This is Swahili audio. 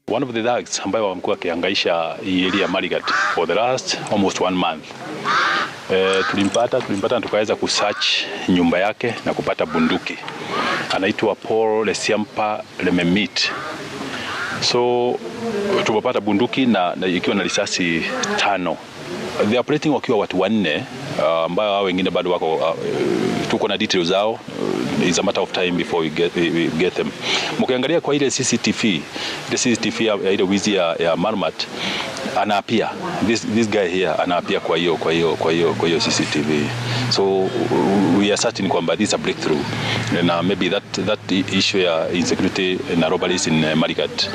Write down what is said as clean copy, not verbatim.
One of the thugs ambayo wamekuwa wakihangaisha hii area ya Marigat for the last almost one month. Tulimpata na tukaweza kusearch nyumba yake na kupata bunduki. Anaitwa Paul Lesiampa Lememit. So tumepata bunduki na ikiwa na risasi tano. They are operating wakiwa watu wanne, ambao hao wengine bado wako, tuko na details zao. It's a matter of time before we get them. Mkiangalia kwa ile CCTV, ile CCTV ya ile wizi ya Marmat, anaappear, this guy here anaappear kwa hiyo CCTV. So we are certain kwamba this is a breakthrough na maybe that issue ya insecurity na robberies in Marigat.